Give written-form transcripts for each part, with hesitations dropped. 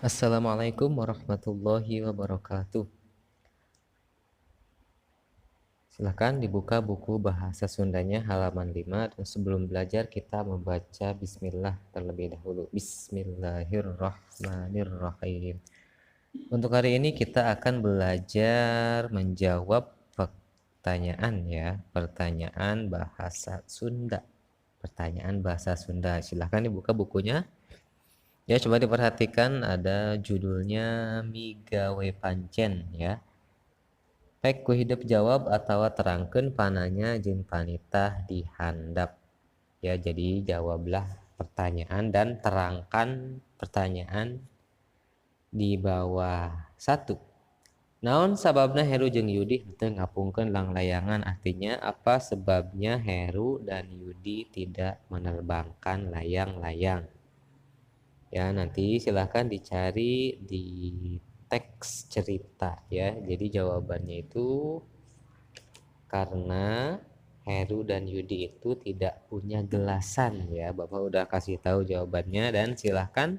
Assalamualaikum warahmatullahi wabarakatuh. Silahkan dibuka buku bahasa Sundanya halaman 5, dan sebelum belajar kita membaca bismillah terlebih dahulu. Bismillahirrahmanirrahim. Untuk hari ini kita akan belajar menjawab pertanyaan ya, pertanyaan bahasa Sunda. Pertanyaan bahasa Sunda. Silahkan dibuka bukunya. Ya, coba diperhatikan ada judulnya Migawe Pancen ya. Pek ku hidep jawab atau terangkeun pananya jeung panitah dihandap. Ya, jadi jawablah pertanyaan dan terangkan pertanyaan di bawah. 1. Naon sababna Heru jeung Yudi henteu ngapungkeun langlayangan? Artinya apa sebabnya Heru dan Yudi tidak menerbangkan layang-layang? Ya, nanti silahkan dicari di teks cerita ya. Jadi jawabannya itu karena Heru dan Yudi itu tidak punya gelasan ya. Bapak udah kasih tahu jawabannya dan silahkan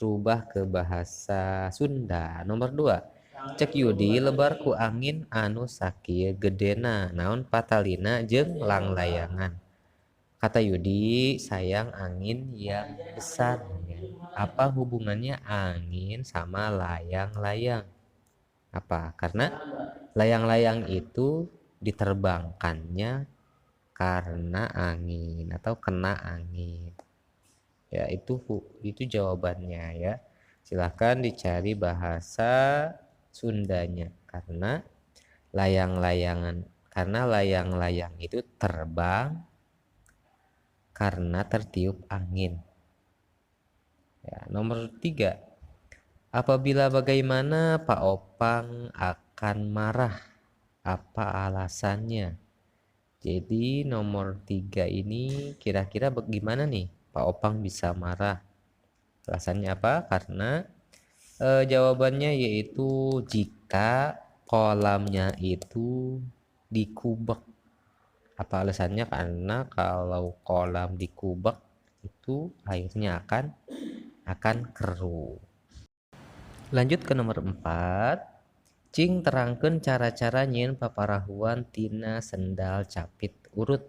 rubah ke bahasa Sunda. Nomor 2, cek Yudi lebar ku angin anu sakieu gedena naon patalina jeung langlayangan. Kata Yudi, sayang angin yang besar ya. Apa hubungannya angin sama layang-layang? Apa? Karena layang-layang itu diterbangkannya karena angin atau kena angin. Ya, itu jawabannya ya. Silahkan dicari bahasa Sundanya. Karena layang-layang itu terbang karena tertiup angin. Ya, nomor 3. Apabila bagaimana Pak Opang akan marah? Apa alasannya? Jadi nomor 3 ini kira-kira bagaimana nih Pak Opang bisa marah? Alasannya apa? Karena jawabannya yaitu jika kolamnya itu dikubek. Apa alasannya? Karena kalau kolam dikubek itu airnya akan keruh. Lanjut ke nomor 4. Cing terangkeun cara-cara nyieun paparahuan tina sendal capit urut.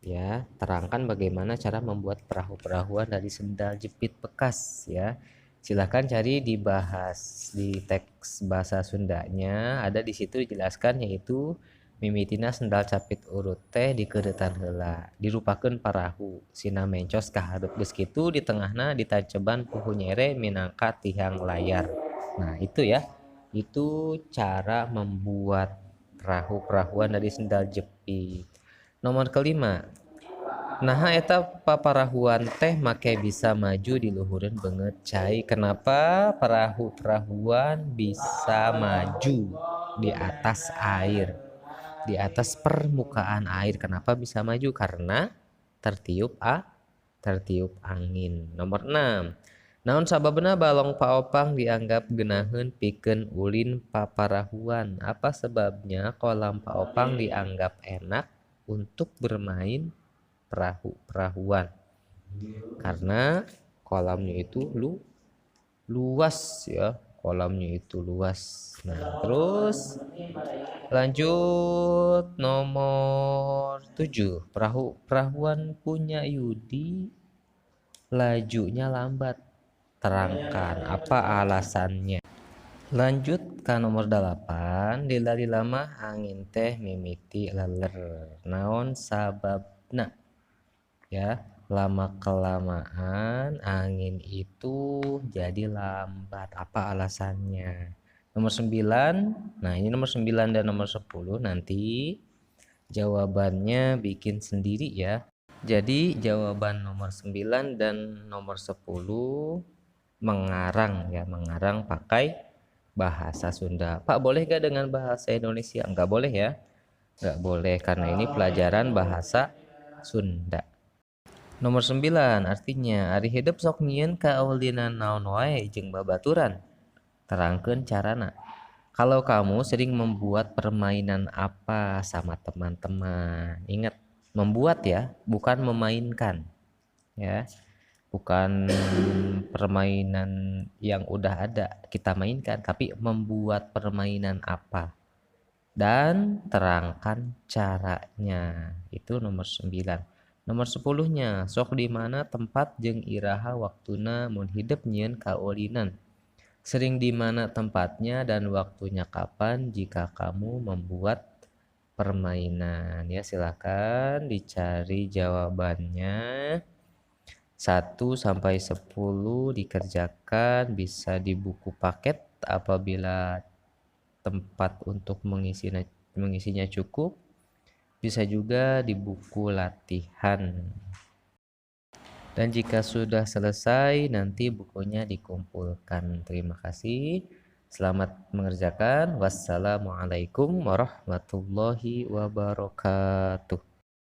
Ya, terangkan bagaimana cara membuat perahu-perahuan dari sendal jepit bekas ya. Silahkan cari dibahas di teks bahasa Sundanya, ada di situ dijelaskan yaitu mimitina sendal capit urut teh dikeuretan heula, dirupakeun parahu, sina mencos ka hareup geus kitu di tengahna ditanceban puhu nyere minangka tiang layar. Nah, itu ya. Itu cara membuat perahu-perahuan dari sendal jepit. Nomor kelima. Naha eta paparahuan teh make bisa maju di luhureun beungeut cai. Kenapa perahu-perahuan bisa maju di atas air? Di atas permukaan air. Kenapa bisa maju? Karena tertiup angin. Nomor 6. Naon sababna balong Pak Opang dianggap geunaheun pikeun ulin paparahuan? Apa sebabnya kolam Pak Opang dianggap enak untuk bermain perahu-perahuan? Karena kolamnya itu luas ya, kolamnya itu luas. Nah, terus lanjut nomor 7. Perahu-perahuan punya Yudi lajunya lambat. Terangkan apa alasannya. Lanjut ke nomor 8. Lila-lila mah angin teh mimiti leler. Naon sababna? Ya, lama kelamaan angin itu jadi lambat. Apa alasannya? Nomor 9. Nah, ini nomor 9 dan nomor 10 nanti jawabannya bikin sendiri ya. Jadi jawaban nomor 9 dan nomor 10 mengarang ya, mengarang pakai bahasa Sunda. Pak, boleh gak dengan bahasa Indonesia? Enggak boleh ya. Enggak boleh karena ini pelajaran bahasa Sunda. Nomor 9 artinya ari hidep sok nyieun kaulinan naon wae jeung babaturan. Terangkeun carana. Kalau kamu sering membuat permainan apa sama teman-teman? Ingat, membuat ya, bukan memainkan. Ya. Bukan permainan yang udah ada kita mainkan, tapi membuat permainan apa dan terangkan caranya. Itu nomor 9. Nomor 10-nya, sok di mana tempat jeung iraha waktuna mun hidep nyieun kaulinan. Sering di mana tempatnya dan waktunya kapan jika kamu membuat permainan. Ya, silakan dicari jawabannya. 1 sampai 10 dikerjakan, bisa di buku paket apabila tempat untuk mengisinya cukup, bisa juga di buku latihan. Dan jika sudah selesai, nanti bukunya dikumpulkan. Terima kasih. Selamat mengerjakan. Wassalamualaikum warahmatullahi wabarakatuh.